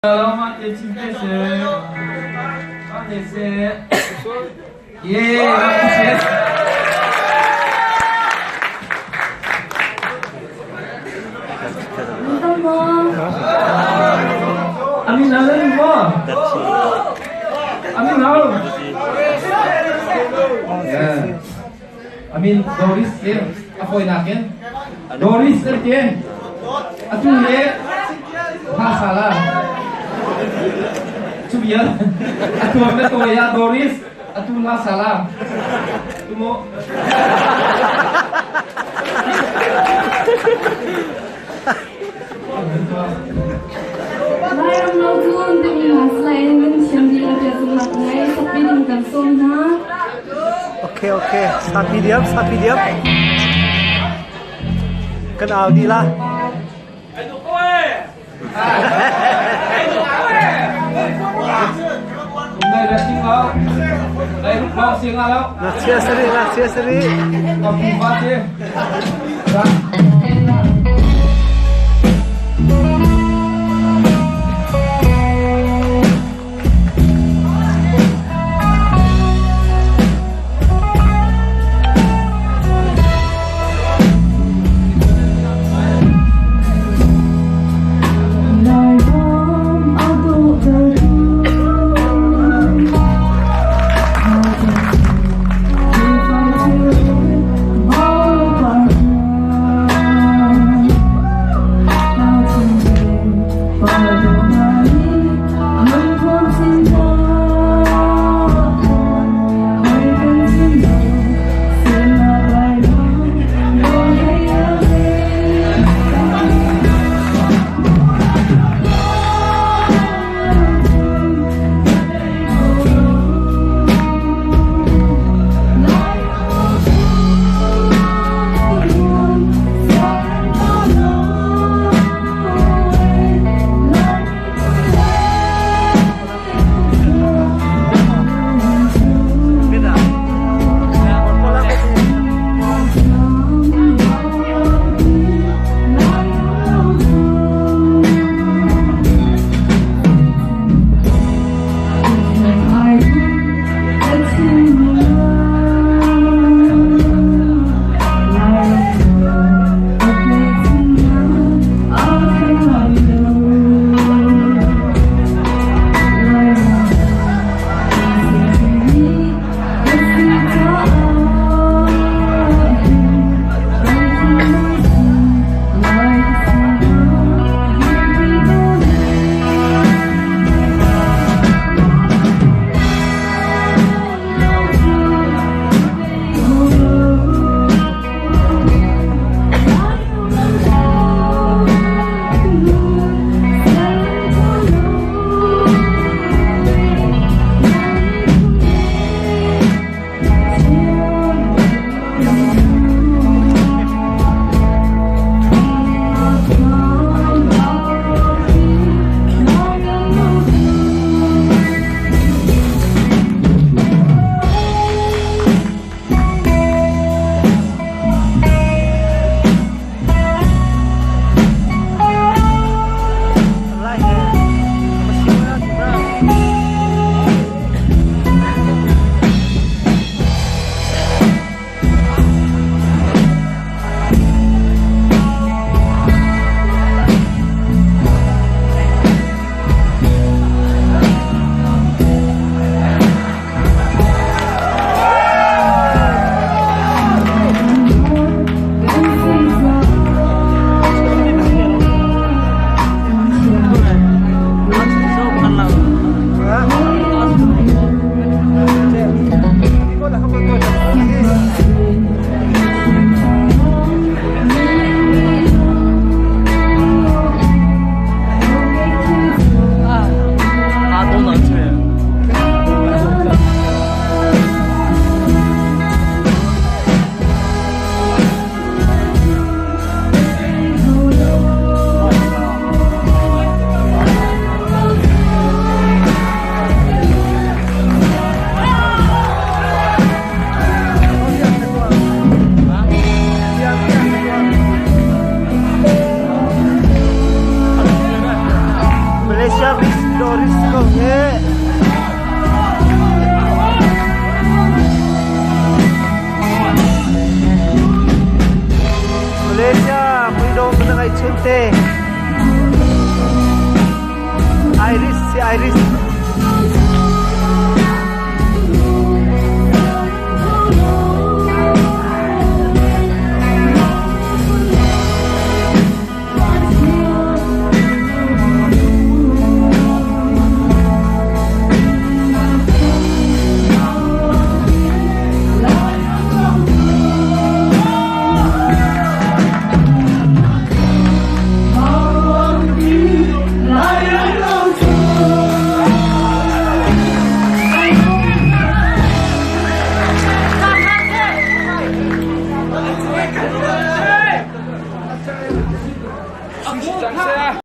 Mah te chim te seh. Mah te seh. Ye, mah te seh. Amin alan mo. Amin hau. Yeah. Amin Doris ke a fawinak in Doris an ti. Atu le hla sala. Cu bia atu na tawi ah Doris atu hla sala. Tumo. Lairam lo cu timi hna selain kan thiam dih lo tiah zumhnak ngei sakpi ding kan sawm hna. Okay, okay. Sapi diam, sapi diam. Kan au dih la. Ngakchia sari, ngakchia sari. Doris ko he. Malaysia muidawm na ngai chunte. Iris si Iris.